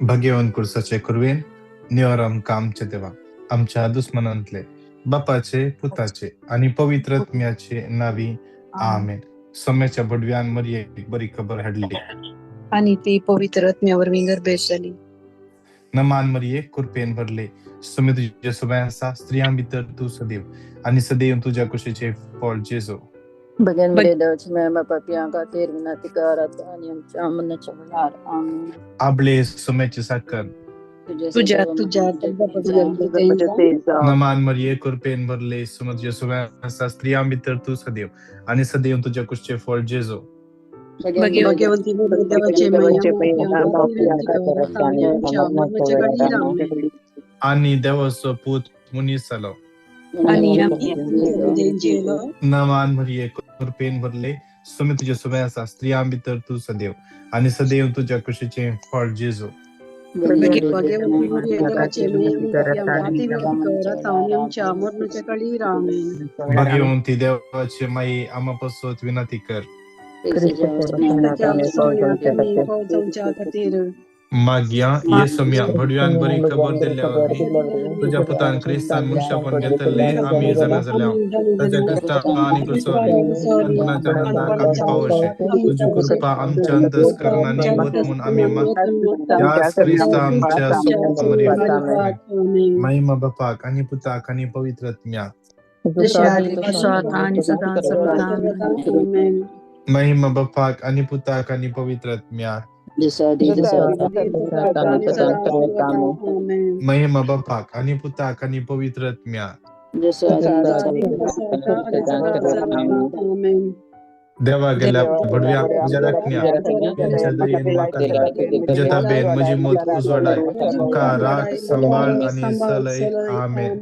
भाग्यवान कुर्साचे कुरवेन निवर आमकां आमच्या देवा आमच्या दुस्मनांतले बापाचे पुताचे आनी पवित्र आत्म्याचे नावी आमेन. सोम्याच्या बडव्यान मरियेक बरी खबर हाडली आणि ती पवित्र आत्म्यावरवीं गर्भेस्त जाली. नमान मरिये कृपेन भरले, सोमे तुझे सोबे आसा, स्त्रियां भितर तूं सदैव आनी सदैव तुज्या कुशीचे फळ जेजू. भगवान मेरे देवाची माय पापयां खातीर विनंती कर आतां आनी आमच्या मरणाच्या वेळार. आमेन. आबले सोम्याचे साकर तुझ्या तुझ्या नमान मरिये कृपेन भरले, सोमे तुझे सोबे आसा, स्त्रियां भितर तूं सदैव आनी सदैव तुज्या कुशीचे फळ जेजू. भाग्यवंती मरिये देवाची माय पापयां खातीर आनी आमच्या मरणाच्या घडयेर. आमेन. आनी देवाचो पूत मनीस जालो आनी आमच्या जियेलो. नमान मरिये कृपेन भरले, सोमे तुझे सोबे आसा, स्त्रियां भितर तूं सदैव आनी सदैव तुज्या कुशीचे फळ जेजू. भाग्यवंती मरिये देवाची माय पापयां खातीर विनंती कर आतां आनी आमच्या मरणाच्या घडयेर. आमेन. भाग्यवंती देवाचे माई आमा पासत विनंती कर. जावच्या खातीर मागया ये सोम्या भडव्यान बरी खबर दिल्ल्या वरवीं तुज्या पुतान क्रिस्तान मनशापण घेतल्ले आमी जाणा जाल्या ताच्या क्रिस्ता आनी क्रुसावरवीं अनपणाच्या आनंदाक आमी पावोशे तुजी कृपा आमच्या अंतस्करणांनी वत म्हूण आमी मागता त्याच क्रिस्ता आमच्या सोमरी. महिमा बापाक आनी पुताक आनी पवित्र आत्म्याक. जशें आदीं तसो आतां आनी सदां सर्वदा. आमेन. महिमा बापाक आनी पुताक आनी पवित्र आत्म्याक. आमेन. महिमा बापाक आनी पुताक आनी पवित्र आत्म्याक. आमेन. देवा गेल्या भडव्या तुज्या राखण्या यांच्या दयेन म्हाका दी. तुज्या ताबेन म्हजी मत उजवाडाय, तुका राख सांबाळ आनी सलय. आमेन.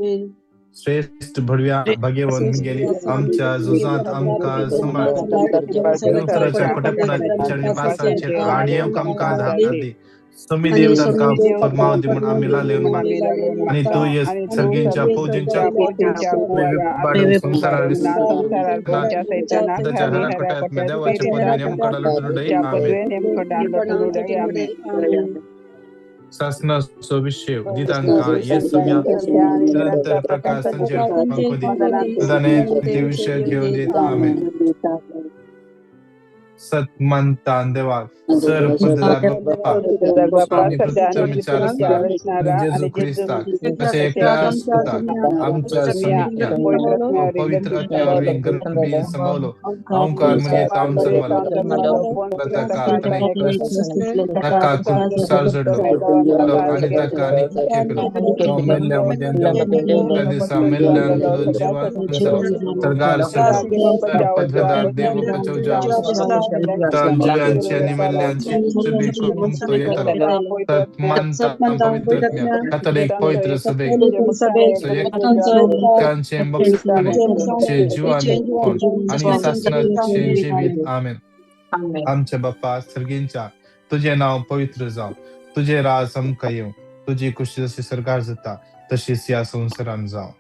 श्रेष्ठ भडव्या भाग्यवान गेली आमच्या झुजांत आमकां सांबाळ, निरुत्तराच्या खोटेपणाच्या आनी पासांचेर आड येवंक आमकां आधार दी. समी देव तांकां फर्माव दी म्हूण आमी लालेवन मागता आनी तूं ये सर्गींच्या फौजींच्या संवसारार ताच्या हराकोट्यात देवाचे पदवी नेमकडा लुटुडय. आमेन. सासनाचो विशेव दितांकां ये सम्या निरंतर प्रकाश तांचेर फांको दी, सदांच ते विशय घेवन दीत. आमेन. सत मानता देवाक सर पददार बाप्पा आनी प्रथम विचार आसणारा आनी जेजू क्रिस्ताक अशें एकल्याच पुताक आमच्या समित्या पवित्र आत्म्या वरवीं गर्भीन सांबावलो, ओंकार म्हणजे तावन जन्मलो, ताका ताणें ताका क्रुसार चडलो आनी ताका निखेपलो, तो मेल्ल्या मदें देंवलो, त्या दिसा मेल्ल्यांतलो जिवान जालो, सर्गार चडलो, सर पदवेदार देव बापाच्या उजव्या तान जिव्यांची आनी मेल्ल्यांची सभे करूंक तो येतलो. सत मानता पवित्र आत्म्या कातोलीक पवित्र सभेक कांचे बक्षणे चे जिवान आनी सासणाचे जिवीत. आमेन. आमच्या बाप्पा सर्गींच्या तुजें नांव पवित्र जावं, तुजें राज आमकां येवं, तुजी कुशी जशी सरकार जाता तशीच ह्या संवसारान जावं.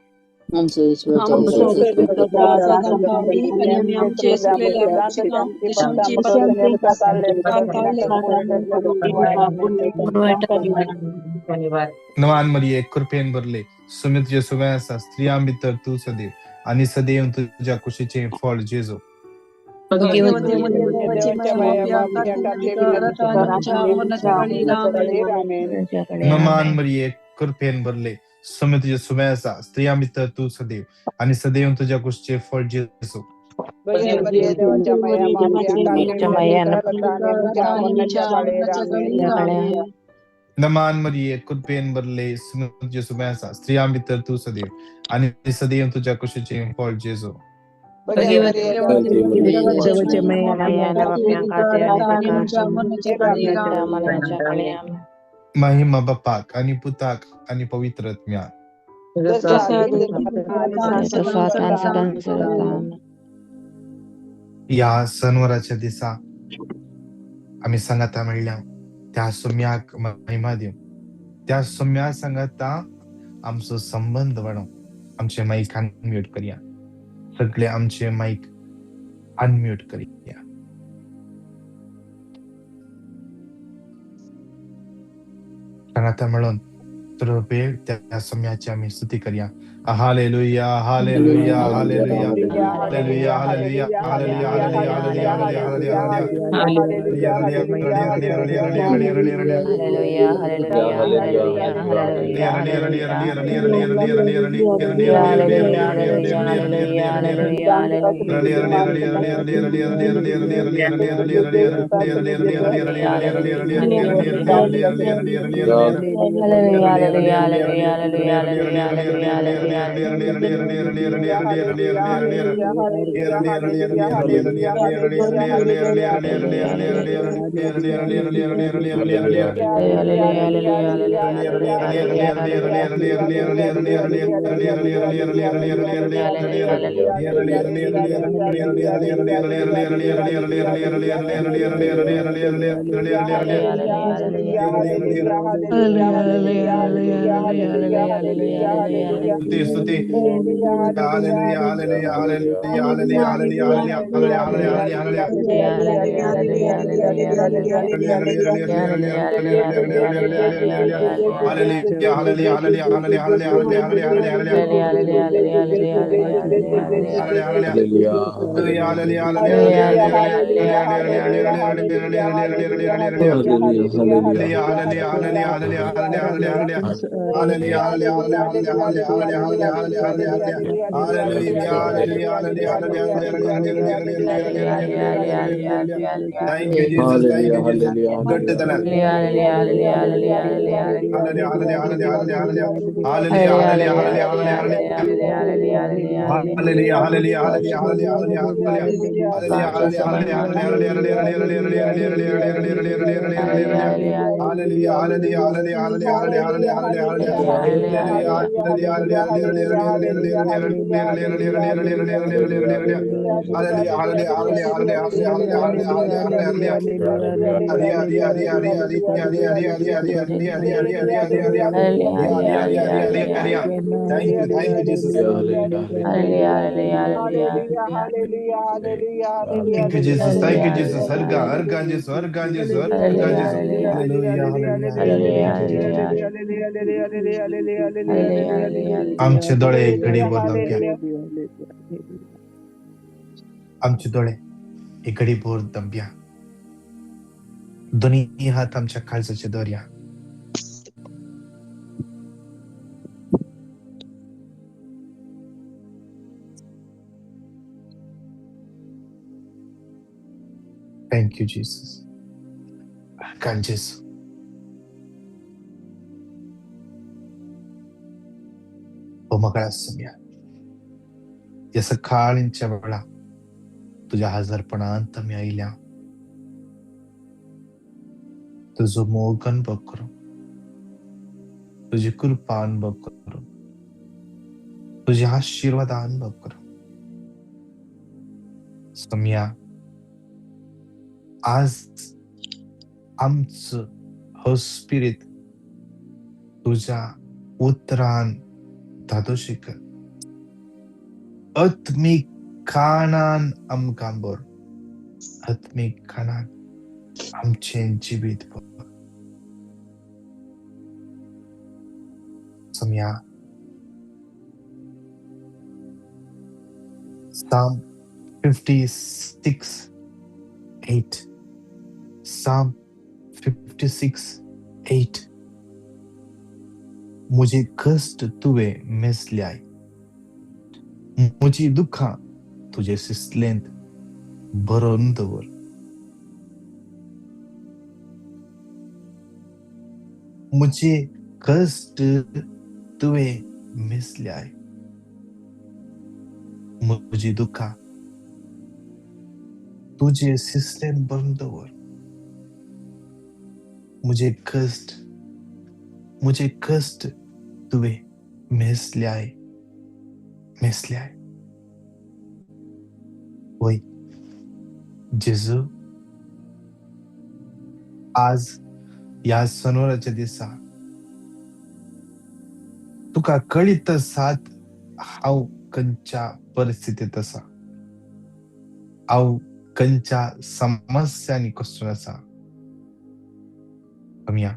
नवान मरिये कृपेन भरले, सुमित तुझे सुवे आसा, स्त्रियां भितर तूं सदैव आनी सदैव तुज्या कुशीचे फळ जेजू. नमान मरिये कृपेन भरले, सुमित तुझे सुवे आसा, स्त्रियां भितर तूं सदैव आनी सदैव तुज्या कुशीचे फळ जेजू. नमान मरिये कृपेन भरले, सुमित तुझे सुवे आसा, स्त्रियां भितर तूं सदैव आनी सदैव तुज्या कुशीचे फळ जेजू. महिमा बापाक आनी पुताक आनी पवित्र आत्म्याक. ह्या सनवराच्या दिसा आमी सांगाता मेळ्ळ्या त्या सोम्याक महिमा दिवं, त्या सोम्या सांगाता आमचो संबंद वाडोवं. आमचे मायक अनम्यूट करया, सगळे आमचे मायक अनम्यूट करया. सांगाता म्हणून तर वेळ त्या सम्याची आमी स्तुती करया. Hallelujah, hallelujah, hallelujah, hallelujah, hallelujah, hallelujah, hallelujah, hallelujah, hallelujah, स्तुति स्तुति. Hallelujah, hallelujah, hallelujah, hallelujah, hallelujah, hallelujah, hallelujah, hallelujah, hallelujah, Thank you, Jesus. Thank you, Jesus. Good to the Thank you, thank you, Jesus. Thank you, Jesus. Thank you, Jesus. Harga, Harga, Jesus. Harga, Jesus. Harga, Jesus. Hallelujah, hallelujah. आमचे दोळे एक घडी भर दमक्या, आमचे दोळे एक घडी भर दमक्या, दोन्ही हात आमच्या काळजाचे दर्या. Thank you, Jesus. Jesu. मकळा आसूया ह्या सकाळींच्या वेळा तुझ्या हजरपणांत आमी आयल्या, तुजो मोग अनुभव करूं, तुजी कृपा अनुभव करूं, तुझे आशीर्वाद अनुभव करूं. सम्या आज आमचो हो स्पिरीत तुझ्या उतरान धादोशी कर, आत्मीक खाणान आमकां भर, आत्मीक खाणान आमचें जिवीत भर. सम्या Psalm 56:8, Psalm 56:8, मुझे कष्ट तुवे मेसल्याय, म्हजी दुखां तुजे सिसलेंत भरोवन दवर. मुझे कष्ट तुवे मेसल्याय, म्हजी दुखां तुजे सिसलेंत भरून दवर. मुझे कष्ट, मुझे कष्ट तुवे मेसल्याय, मेसल्याय. वय जेजू, आज ह्या सनवाराच्या दिसा तुका कळीत आसात हांव खंयच्या परिस्थितींत आसा, हांव खंयच्या समस्यांनी कसून आसा. कमया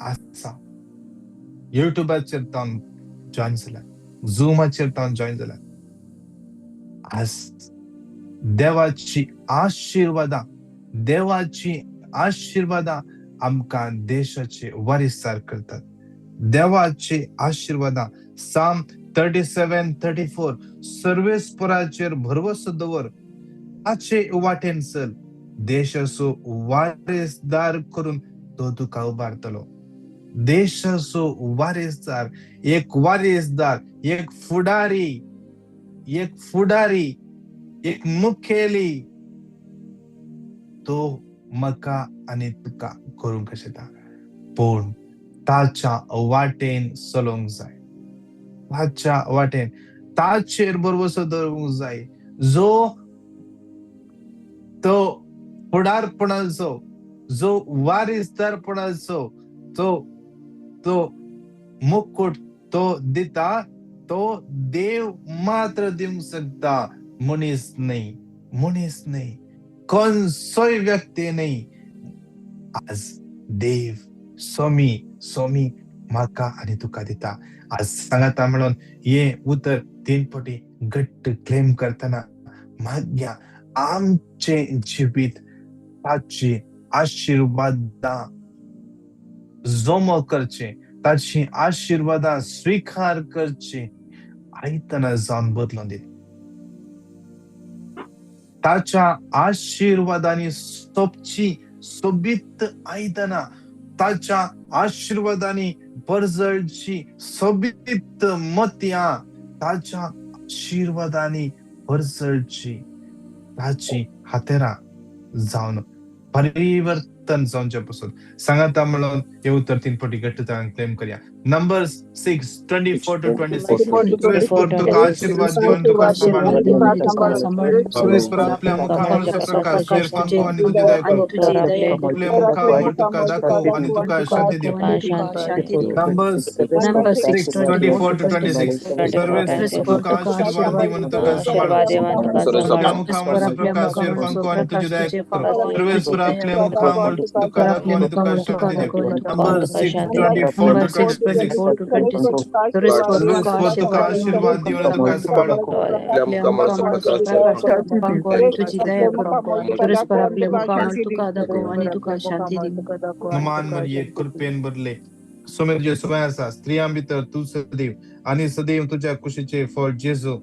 आसा, युट्यूबाचेर तावन जॉयन जाला, झुमाचेर तावन जॉयन जाला, आज देवाची आशिर्वादां, देवाची आशिर्वादां आमकां देशाचे वारिसदार करतात. देवाची आशिर्वादां. साम 37:34, सर्वेस्पराचेर भरवसो दवर, ताचे वाटेन चल, देशाचो वारिसदार करून तो तुका उबारतलो. देशाचो वारिसदार, एक वारिसदार, एक फुडारी, एक फुडारी, एक मुखेली तो म्हाका आनी तुका करूंक शकता. पूण ताच्या वाटेन चलोवंक जाय, ताच्या वाटेन, ताचेर भरवसो दवरूंक जाय. जो तो फुडारपणाचो, जो वारिसदारपणाचो तो तो मुकुट तो दिता, तो देव मात्र दिवंक शकता, मनीस न्हय, मनीस न्हय, खंयचोय व्यक्ती न्हय. आज देव स्वामी स्वामी म्हाका आनी तुका दिता. आज सांगाता म्हणून हे उतर तीन फावटी घट्ट क्लेम करतना मागया आमचें जिवीत ताची आशिर्वादां जमो करचें, ताची आशिर्वादां स्विकार करची, आयतना जावन बदलून दिता. ताच्या आशिर्वादांनी सोबची सोबीत आयदनां, ताच्या आशिर्वादांनी परजळची सोबीत मोतयां, ताच्या आशिर्वादांनी परजळची ताची हातेरां जावन परिवर्तन जावचे पसून. सांगाता म्हणून हे उतर तीन फावटी घट्ट क्लेम करया. नंबर्स 6:24-26. सर्वेस्पर तुका आशीर्वाद दिवन तुका सांबाळूं. सर्वेस्पर आपल्या मुखामळाचो प्रकाश तुजेर फांकूं आनी तुजी दया करूं. आपल्या मुखामळ तुका दाखोवं आनी तुका शांती दिवं. नंबर्स 6:24-26. सर्वेस्पर तुका आशीर्वाद दिवन तुका सांबाळूं. आपल्या मुखामळाचो प्रकाश तुजेर फांकूं आनी तुजी दया करूं. सर्वेस्पर आपल्या मुखामळ तुका दाखोवं आनी तुका शांती दिवं. नंबर्स 6:24-26. सर्वेस्पर तुका आशीर्वाद दिवन तुका सांबाळूं. मान मरिये, कृपेन भरले, सुमेर सुमाय आसा, स्त्रियां भितर तूं सदैव आनी सदैव तुज्या कुशीचे फळ जेजू.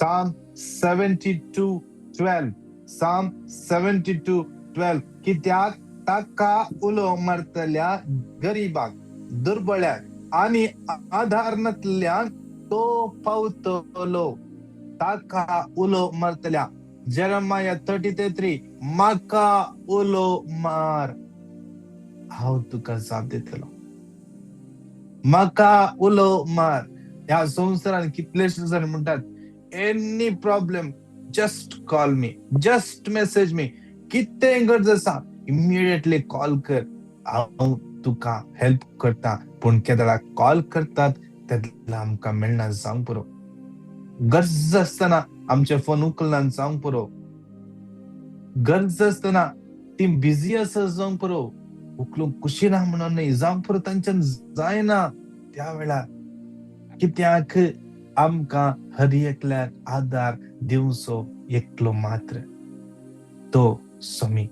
Psalm 72:12, Psalm 72:12. कित्याक ताका उलो मारतल्या गरिबाक, दुर्बळ्याक आनी आधार नातल्यांक तो पावतलो. ताका उलो मारतल्या. जेरमाया 33:3, म्हाका उलो मार, हांव तुका जाप दितलो. म्हाका उलो मार. ह्या संवसारान कितलेशे जाण म्हणटात, any problem just call me, just message me, कितें गरज आसा इमिडिएटली कॉल कर, हांव तुका हेल्प करता. पूण केदळा कॉल करतात तेन्ना आमकां मेळना जावंक पुरो. गरज आसतना आमचे फोन उखलना जावंक पुरो. गरज आसतना ती बिजी आसा जावंक पुरो, उखलूंक खुशी ना म्हणून न्हय, जावंक पुरो, तांच्यान जायना त्या वेळार. कित्याक आमकां हर एकल्याक आदार दिवचो एकलो मात्र तो स्वामी,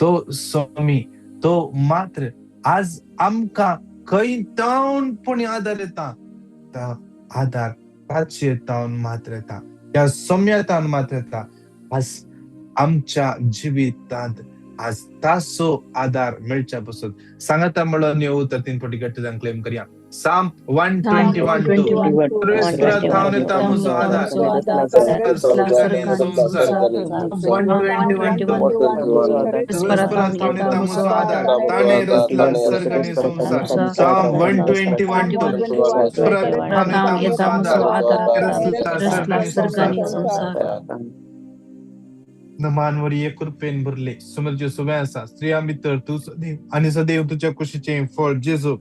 तो स्वामी, तो मात्र. आज आमकां खंय तावन पूण आदार येता, तो आदार ताचे तावन मात्र येता, त्या सोम्या तावन मात्र येता. आज आमच्या जिवितांत आज ताचो आदार मेळच्या पसून सांगाता म्हणून येऊ तर तीन फावटी घट्ट जावन क्लेम करया. Psalm 121:2. सर्वेस्परा थावन येता म्हजो आदार, 121:2. सर्वेस्परा थावन येता म्हजो आदार, ताणें रचला सर्ग आनी संवसार. Psalm 121:2. सर्वेस्परा थावन येता म्हजो आदार, रचला सर्ग आनी संवसार. नमानवर एक कृपेन भरले, सुमरचे सुवे आसा, स्त्रियां भितर तूं सदैव आनी सदैव तुज्या कुशीचें फळ जेजू.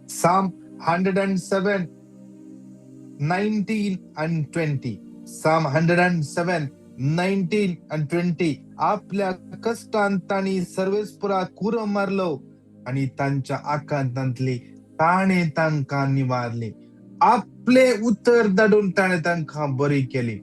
Psalm 107, 19 and 20. Psalm 107, 19 and 20. आपल्या कष्टान तांणी सर्वेस्पुराक कुरो मारलो आनी तांच्या आकांतांतली ताणें तांकां निवारली. आपले उतर धाडून ताणें तांकां बरी केली.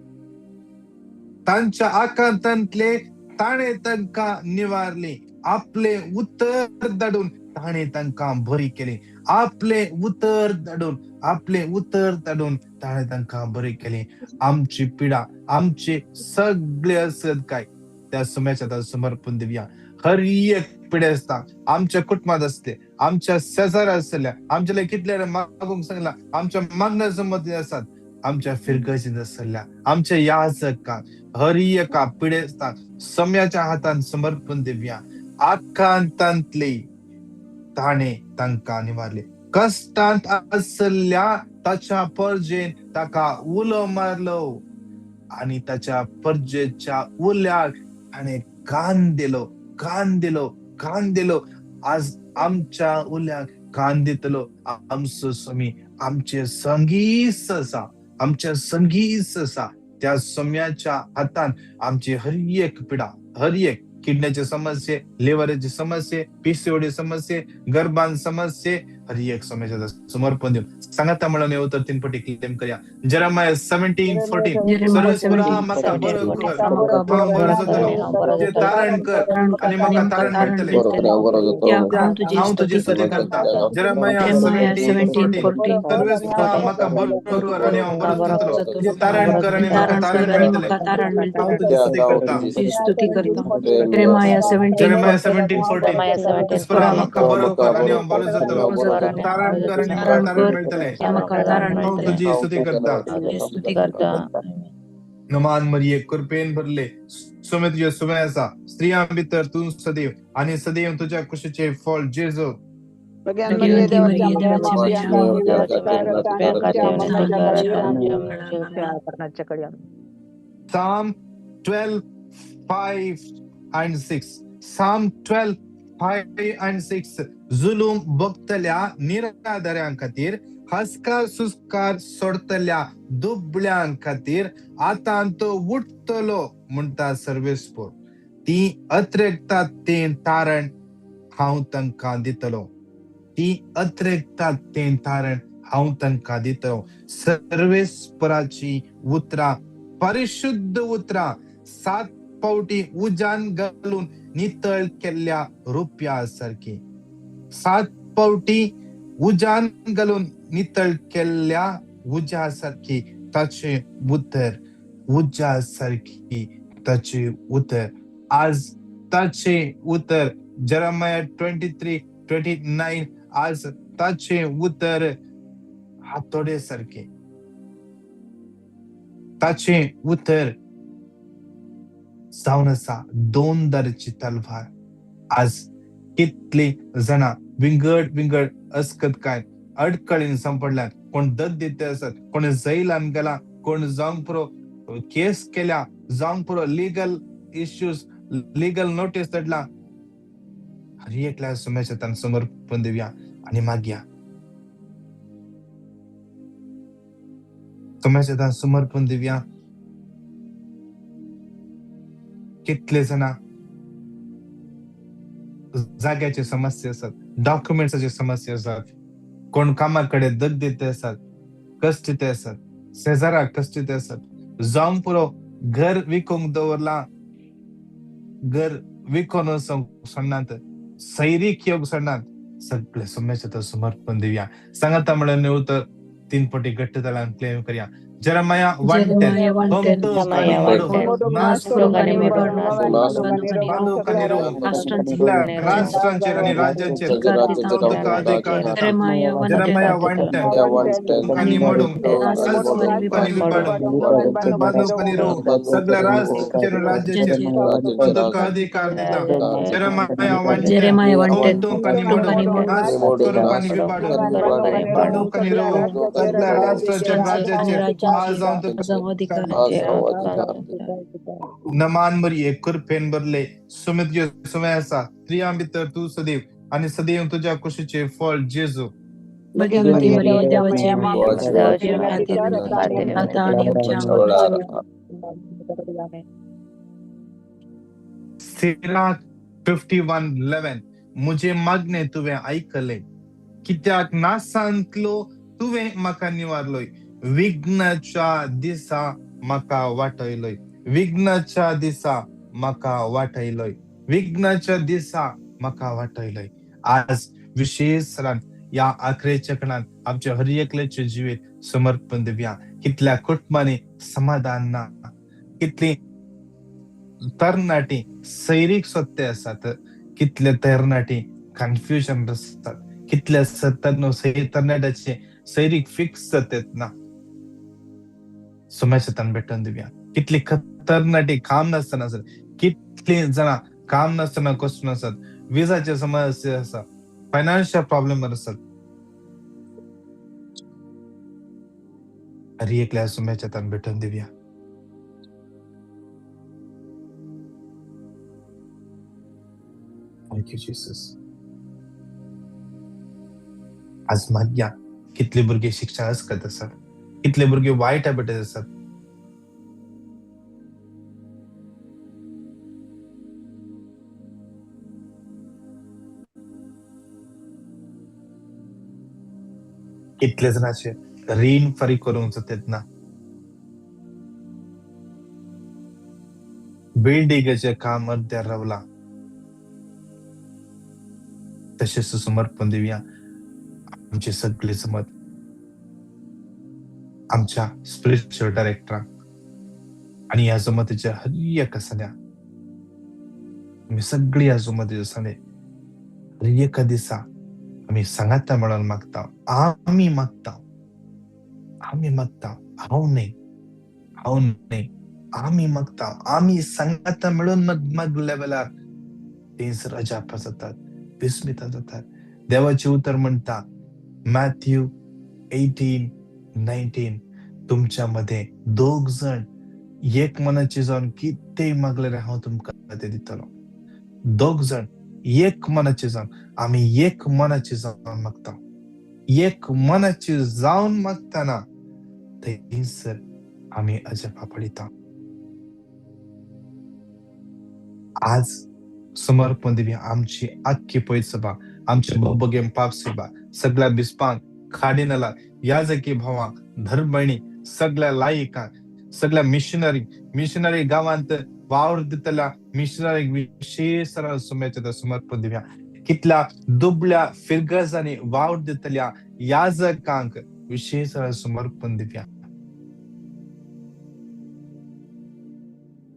तांच्या आकांतांतले ताणें तांकां निवारली. आपले उतर धाडून ताणें तांकां बरी केली. आपले उतर धाडून, आपले उतर धाडून ताणें तांकां बरी केली. आमची पिडा, आमचे सगळे असत काय त्या सुम्याच्या हातात समर्पण दिवया. हर एक पिडेस्तां आमच्या कुटुंबात आसले, आमच्या शेजारा आसल्या, आमच्या कितल्या मागूंक सांगला, आमच्या मागण्या संबंदी आसात, आमच्या फिरगर्जीत आसल्या, आमच्या याचकांक, हर एका पिडेस्तांक सम्याच्या हातान समर्पण दिवया. आकांतांतली ताणें तांकां निवारले. कश्टांत आसल्या ताच्या परजेन ताका उलो मारलो आनी ताच्या परजेच्या उल्याक ताणें कान दिलो, कान दिलो, कान दिलो. आज आमच्या उल्याक कान दितलो आमचो स्वामी. आमचे संगीस आसा, आमच्या संगीस आसा. त्या सम्याच्या हातान आमची हर एक पिडा, हर एक किडनीचे समस्ये, लिव्हराची समस्ये, पीसीओडी समस्ये, गर्भान समस्ये, हर एक समस्या समर्पण देऊ. सांगता म्हणून उतर तीन पटी क्लेम करूया. जेरेमाया 17:14. सर्वेस्पुरा म्हाका बरो कर, हांव बरो जातलो. तुजें तारण कर आनी म्हाका तारण मेळटलें. हांव तुजी स्तुती करता. जेरेमाया 17:14. सर्वेस्पुरा म्हाका बरो कर आनी हांव बरो जातलो. तुजें तारण कर आनी म्हाका तारण मेळटलें. हांव तुजी स्तुती करता. Jeremiah 17. Jeremiah 17:14. सर्वेस्पुरा म्हाका बरो कर आनी हांव बरो जातलो. तारण कर आनी म्हाका तारण मेळटलें. हांव तुजी स्तुती करता. नमान मरिये, कृपेन भरले, सुमे तुजे सुमे आसा. स्त्रियां भितर तूं सदैव आनी सदैव तुज्या कुशीचे फळ जेजू. Psalm 12, 5 and 6. Psalm 12, 5 and 6. जुलूम भोगतल्या निराधाऱ्यां खातीर, हस्कार सुस्कार सोडतल्या दुबळ्यां खातीर आतां तो उठतलो म्हणटा सर्वेस्पोर. ती अत्रेकतात तें तारण हांव तांकां दितलो. ती अत्रेकतात तें तारण हांव तांकां दितलो. सर्वेस्पराची उतरां, परिशुद्ध उतरां, 7 पावटी उजान घालून नितळ केल्ल्या रुपया सारकी. 7 पावटी उजान घालून नितळ केल्ल्या उज्या सारकी ताचे उतर, उज्या सारकी ताचे उतर. आज ताचे उतर, जेरेमाया 23:29. आज ताचे उतर हातोडे सारके. ताचे उतर जावन आसा 2 दाराची तलवार. आज कितली जाणां विंगड विंगड अस्कत काय अडकळीन सांपडल्यात. कोण दत्त दिते आसात, कोण जैलान गेला, कोण जावंक पुरो केस केल्या, जावंक पुरो लिगल इश्यूज, लिगल नोटीस धाडला. हर एकल्या सुम्याच्या हातान समर्पण दिवया आनी मागया. सुम्याच्या हातान समर्पण दिवया. कितले जाणां जाग्याचे समस्या आसात, डॉक्युमेंट्साचे समस्या आसात, कोण कामा कडेन दग दिते आसात, कश्ट दिते आसात, शेजाराक कश्ट दिते आसात, जावंक पुरो घर विकूंक दवरला, घर विकून वचूंक सोडनात, सैरीक येवंक सोडनात. सगळे सुम्याच्या समर्पण दिवया. सांगता म्हणून उतर 3 पटी घट्ट जाल्यार क्लेम करया. जेरेमाया 1:10. राष्ट्रांचेर आनी राज्यांचेर तुका अधिकार दिता. जेरेमाया 1:10. आनी मोडूंक, आनी विपाडूंक, बांदूंक आनी रोवंक, सगळ्या राष्ट्रांचेर राज्याचेर तुका अधिकार दिता. जेरेमाया 1:10. कौतुक आनी मोडूंक, नाश करूंक आनी विपाडूंक, बांदूंक आनी रोवंक, सगळ्या राष्ट्रांचेर राज्याचेर आज हांव तुका नमान मरिये कृपेन भरले सुमित सुमे आसा स्त्रियां भितर तूं सदैव आनी सदैव तुज्या कुशीचें फळ जेजू. सिराक 51:11 मुझे मागणे तुवें आयकलें कित्याक नासांतलो तुवें म्हाका निवारलोय विघ्नाच्या दिसा म्हाका वाटयलोय विघ्नाच्या दिसा म्हाका वाटयलोय विघ्नाच्या दिसा म्हाका वाटयलोय. आज विशेष ह्या आखरेच्या खणान आमच्या हर एकल्याचें जिवीत समर्पण दिवया. कितल्या कुटुंबांनी समाधान ना, कितली तरणाटी सैरीक सत्य आसात, कितले तरणाटी कन्फ्युजन आसतात, कितल्या तरणाट्याचे सैरीक फिक्स जातात ना. सुमेशतान भेटून दिवया. कितली तरणाटी काम नासतना आसत, कितली जाणां काम नासतना कसून आसात, विजाचे समस्या आसा, फायनान्शियल प्रॉब्लेम आसात. हर एकल्या सुमेशतान भेटून दिवया. Thank you Jesus. आज मागया कितले भुरगे शिक्षण करत आसात, कितले भुरगे वायट हॅबिट आसात, कितले जाणांचे रीण फारीक करूंक जातात ना, बिल्डिंगेचें काम अर्द्यार रावलां. तशेंच समर्पण दिवया आमचे सगळे समत आमच्या स्पिरिच्युअल डायरेक्टरांक आनी ह्या जमतीच्या हर एका सन्या आमी सगळी ह्या जमतीच्या सने हर एका दिसा आमी सांगाता मेळोन मागता. आमी मागता, आमी मागता, हांव न्हय, हांव न्हय, आमी मागता. आमी सांगाता मेळून मागल्या वेळार थंयसर अजापां जातात, विस्मिता जातात. देवाचें उतर म्हणटा मॅथ्यू 18:19 तुमच्या मदें दोग जण एक मनाचे जावन कितेंय मागलें हांव तुमकां तें दितलो. दोग जण एक मनाचे जावन, आमी एक मनाचे जावन मागता. एक मनाचे जावन मागतना थंयसर आमी अजापां पळयता. आज समर्पण दिवया आमची आख्खी पयत सभा, आमचे बगेम पाप सभा, सगळ्या बिस्पांक, खाडिनला, याजकी भावांक, धर्मणी, सगळ्या लायकांक, सगळ्या मिशनरी मिशनरी गांवांत वावर दितल्या मिशनरी विशेष सुमेच्या समर्पण दिवया. कितल्या दुबळ्या फिरगजांनी वावर दितल्या याजकांक विशेष समर्पण दिवया.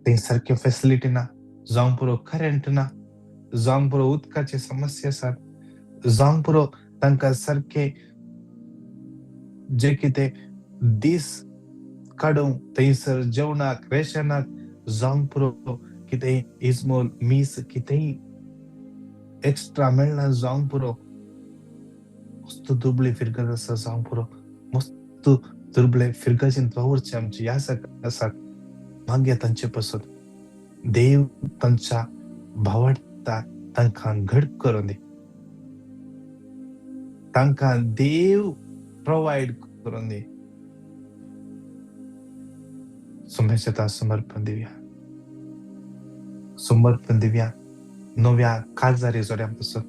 ते सारखे फॅसिलिटी ना, जावंक पुरो करंट ना, जावंक पुरो उदकाची समस्या आसात, जावंक पुरो तांकां सारके जे कितें दीस काडूंक थंयसर जेवणाक रेशनाक जावंक पुरो कितेंय इजमोल मीस कितेंय एक्स्ट्रा मेळना, जावंक पुरो मस्त दुबळे फिरगज आसा, जावंक पुरो मस्त दुबळे फिरगजीन वावुरचे आमचे याजक आसात. मागीर तांचे पासत देव तांच्या भावार्था तांकां घट करून दी, तांकां देव प्रोवायड करून दी. सुमेशता समर्पण दिवया, समर्पण दिवया नव्या काजारी जोड्या पासून,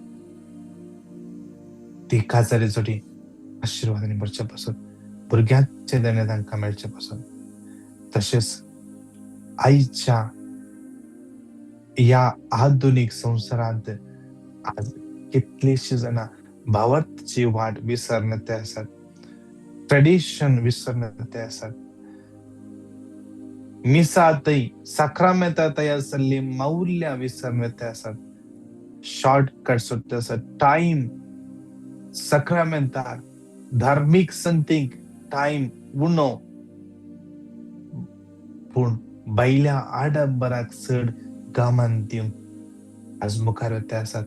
ती काजारी जोडी आशिर्वादांनी भरच्या पासून, भुरग्यांचे देणे तांकां मेळचे पासून. तशेंच आयच्या ह्या आधुनीक संवसारांत आज कितलीशीं जाणां भावार्थाची वाट विसरना ते आसात, ट्रेडिशन विसरना ते आसात, मिसातय साक्रामेंतातय आसल्ली मौल्यां विसरना ते आसात, शॉर्टकट सोदता आसात, टायम साक्रामेंताक धार्मीक संतीक टायम उणो, पूण भायल्या आडंबराक चड गामान दिवंक आज मुखार वता आसात.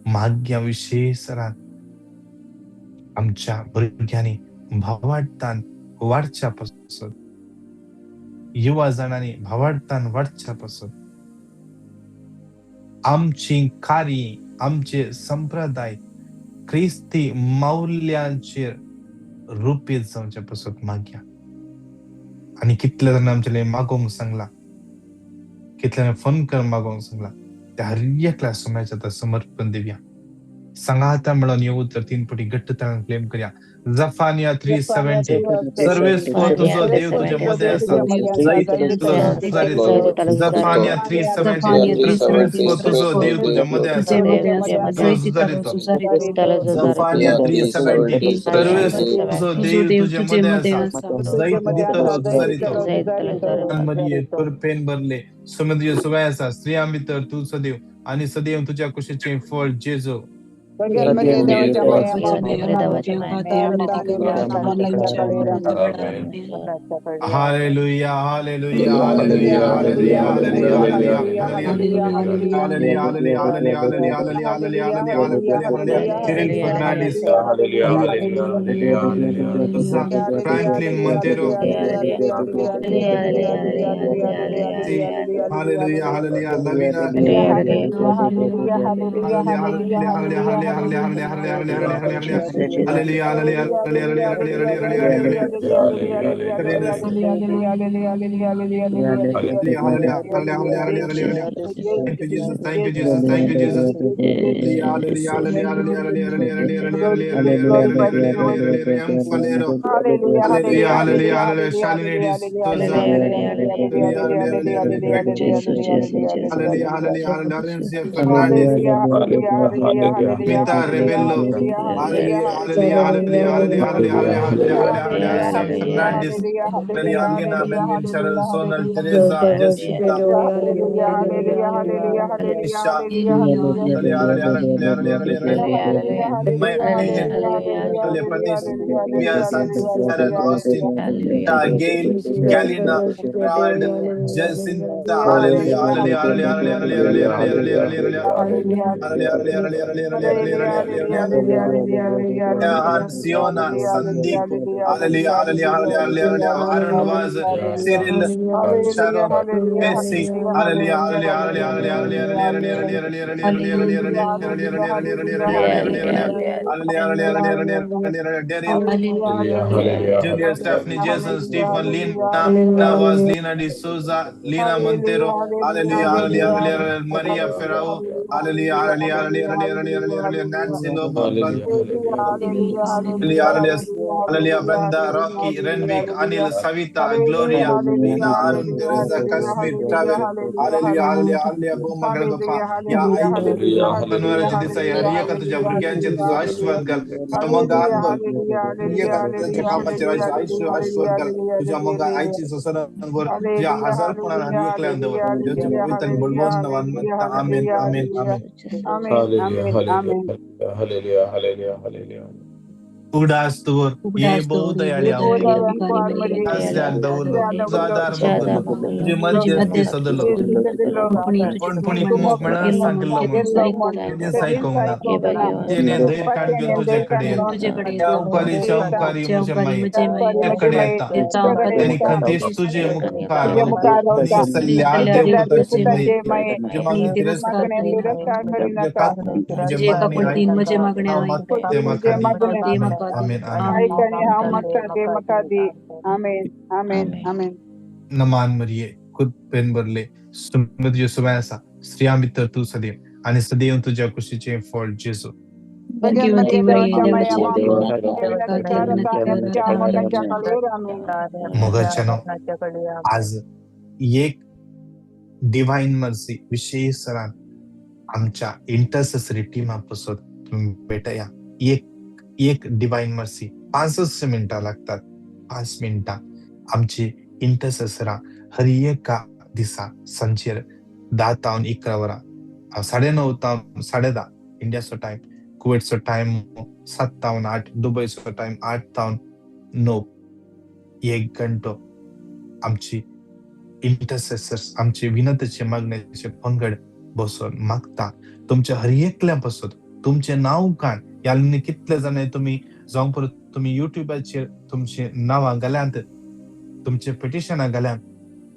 माग्या विशेष आमच्या भुरग्यांनी भावार्थान वाडच्या पासत, युवा जाणांनी भावार्थान वाडच्या पासत, आमची कार्य, आमचे संप्रदाय क्रिस्ती मौल्यांचेर रुपीत जावचे पासत मागया. आनी कितले जाण आमचे मागोवंक सांगला, कितल्यान फोन कर मागोवंक सांगला, त्या हर एकल्या सुम्याच्या आतां समर्पण दिवया. सांगाता म्हणून हे उतर 3 पटी घट्ट तरान क्लेम करया. जफानिया 3:70, सर्वेस्पर तुझो देव तुझ्या मध्ये आसा, जैत तुझो. जफानिया 3:70, सर्वेस्पर तुझो देव तुझ्या मध्ये आसा, तुझो. जफानिया 3:70, सर्वेस्पर तुझो देव तुझ्या मध्ये आसा, जैत दितलो तुझारितो. मरिये कृपेन भरले, समुद्र सुवाय आसा, स्त्रियां भितर तूं सदैव आनी सदैव तुज्या कुशीचें फळ जेजू. Hallelujah, hallelujah, hallelujah, hallelujah, hallelujah, hallelujah, hallelujah, hallelujah, hallelujah, hallelujah, hallelujah, hallelujah, hallelujah. Cyril Fernandez, Franklin Montero, hallelujah, hallelujah, Lavina, hallelujah, hallelujah, hallelujah, hallelujah, hallelujah, hallelujah, hallelujah, hallelujah, hallelujah, hallelujah, hallelujah. Thank you, Jesus. Thank you, Jesus. Thank you, Jesus. Hallelujah, hallelujah, hallelujah, hallelujah, hallelujah, hallelujah, hallelujah, M. Falero. Hallelujah, hallelujah, hallelujah. Shalini D'Souza. Hallelujah, hallelujah, hallelujah, hallelujah. Laurencia Fernandez. Mita Rebello. Hallelujah, hallelujah, hallelujah, hallelujah, hallelujah, hallelujah, hallelujah. Sam Fernandez. Hallelujah, Alina, Melvin, Cheryl, Sonal, Teresa, Jacinta, Isha. Hallelujah, hallelujah, hallelujah, hallelujah, Mayan, hallelujah, Pratish, Mia, Sharon, Austin, Gail, Galina, Gerald, Jacinta, hallelujah, hallelujah, hallelujah, hallelujah, hallelujah, hallelujah, hallelujah, hallelujah, hallelujah, hallelujah, hallelujah, Siona, Sandeep, hallelujah, hallelujah, hallelujah, hallelujah, Arun Vaz, Cyril, Sharon, Messi, hallelujah, hallelujah, hallelujah, hallelujah, hallelujah, hallelujah, hallelujah, hallelujah, hallelujah, hallelujah, Daryl, Julia, Stephanie, Jason, Stephen, Lina, Vaz, Lina D'Souza, Lina Montero, hallelujah, hallelujah, hallelujah, Maria Ferrao, hallelujah, hallelujah, hallelujah, hallelujah, hallelujah, Nancy Lobo, hallelujah, hallelujah, hallelujah, Brenda, Rocky, Renwick, Anil, Savita, Gloria, Lina, Arun, Teresa, Kashmir, Travel, hallelujah, hallelujah, hallelujah, भोव गणगोपा, या आई तनवाराच्या दिसा हर एका तुझ्या भुरग्यांचे तुझो आशीर्वाद घाल, तुझ्या मोगान भर, एका त्यांच्या कामाचेर आशीर्वाद घाल, तुझ्या मोगा आईची ससरान भर, तुझ्या हजार कोणान हर एकल्यान दवर, देवच्या पवित्र आणि बळवंत नावान मागता, आमेन, आमेन, आमेन. Hallelujah, hallelujah, hallelujah, hallelujah. उगडास दवर हे बहुदयाळी आसल्याक दवरलो, तुजो आदार मागलो, तुजे मध्यस्थी सदलो, कोणपणी कुमोक मेळना सांगिल्लो म्हूण तेणें आयकूंक ना, तेणें धैर्य काण घेवन तुजे कडेन येता, त्या उपकारीच्या उपकारी म्हजे माये तुजे कडेन येता, तेणी खंतीस तुजे मुखार रावता, आनी सल्ल्या देवपुताचे माये तुजे मागणें तिरस्कार तुजे मागणें आयक, हांव मागता तें म्हाका दी. आमेन, आमेन. आमेन, आमेन. नमान मरिये, कृपेन भरले, तुझे सुवाय आसा, स्त्रियां भितर तूं सदैव आनी सदैव तुज्या कुशीचें फळ जेजू. मोगाच्यानो, आज एक डिवाइन मर्सी विशेष सरान आमच्या इंटरसेसरी टिमा पासत तुमी भेटया. एक एक डिवाइन मर्सी 5 मिनटां लागतात, 5 मिनटां आमची इंटरसेसरां हर एका दिसा सांजेर 10 तावन 11 वरां, 9:30 तावन 10:30 इंडियाचो टायम, कुवेटचो टायम 7 तावन 8, दुबयचो टायम 8 तावन 9, 1 घंटो आमची इंटरसेसर्स आमचे विनंतीचे मागण्याचे पंगड बसून मागता तुमच्या हर एकल्या पासून तुमचें नांव काण. ह्या कितले जाण तुमी जावं परत तुमी युट्यूबाचेर तुमची नांवां घाल्यांत, तुमचे पिटिशनां घाल्यांत.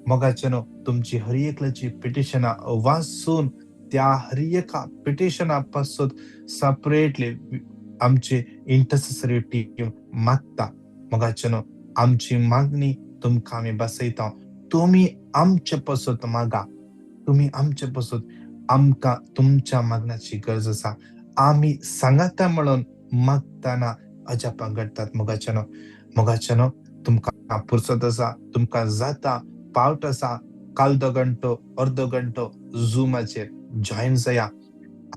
मोगाचे न्हू, तुमची हर एकल्याची पिटिशनां वाचून त्या हर एका पिटिशना पासून सेपरेटली आमची इंटरसेसरी टीम मागता. मोगाचे न्हू, आमची मागणी तुमकां आमी बसयता. तुमी आमचे पासत मागा, तुमी आमचे पासत. आमकां तुमच्या मागण्याची गरज आसा. आमी सांगाता म्हणून मागतना अजापां घडटात. मोगाचे न्हू, मोगाचे न्हू, तुमकां पुरसत आसा, तुमकां जाता, पावट आसा, कालदो घंटो अर्दो घंटो झुमाचेर जॉयन जाया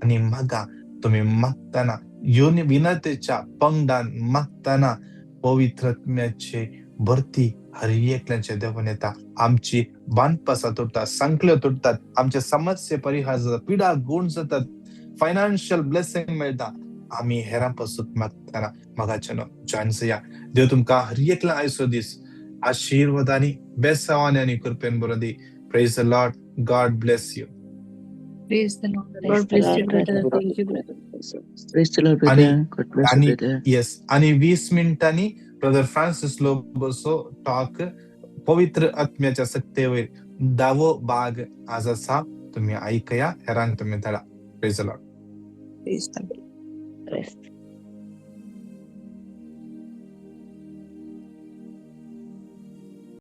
आनी मागा. तुमी मागतना येवन विनतेच्या पंगडान मागतना पवित्र आत्म्याचे भरती हर एकल्याचे देवान येता. आमची बांदपासां तुटतात, सांखळ्यो तुटतात, आमचे समस्ये परिहार जातात, पिडा गुण जातात, फायनान्शियल ब्लेसिंग मेळटा आमी हेरां पासून मागतना. मोगाचे न्हू, जॉयन जाया. देव तुमकां हर एकल्या आयचो दीस आशिर्वादांनी, बेसावानी आनी कृपेन भरून दी. Praise the Lord. God bless you. Praise the Lord. Praise God the bless you, Lord, brother. brother. Thank you, brother. Praise the Lord, आणि brother. God bless you, आणि brother. Yes, आणि 20 मिनिटांनी ब्रदर फ्रान्सिस लोबोचो टॉक पवित्र आत्म्याच्या सत्तेवयर धावो भाग आज आसा. तुमी आयकया, हेरांक तुमी धाडा. Praise the Lord. Praise the Lord. Praise.